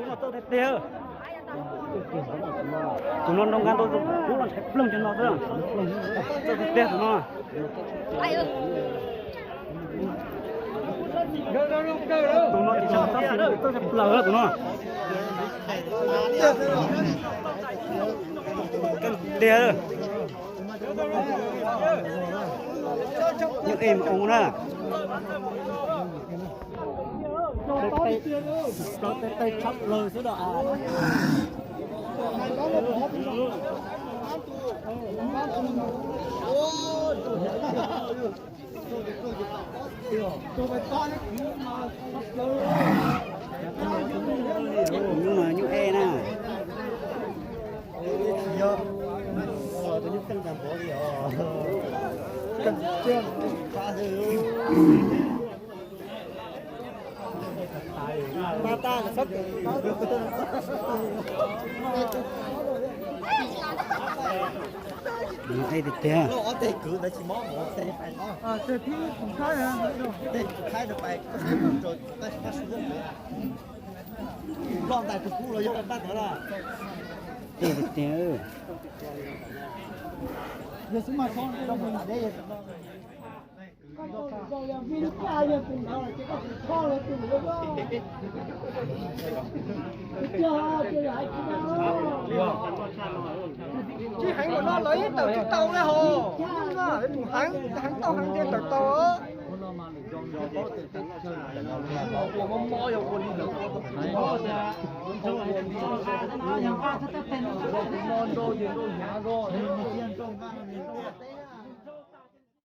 Txawj tiag tiag. Tus no nrov nqa ntau tus kub los ntshai ploog cov no xwb. Txawj tiag tiag tus no. Tus no tsis tshua txhob xis, txawj tshaj plaws tus no. Tiag. Nyuj ej mas oo na. Tej tshaj plaws xwb da. Nyuj no nyuj ej na. Nyuj ej tiag tiag. Tiag tiag. Tsis heev los no lawv yeej tawm tsis tau li hos. Tus heev, heev tau heev thiaj tawm tau.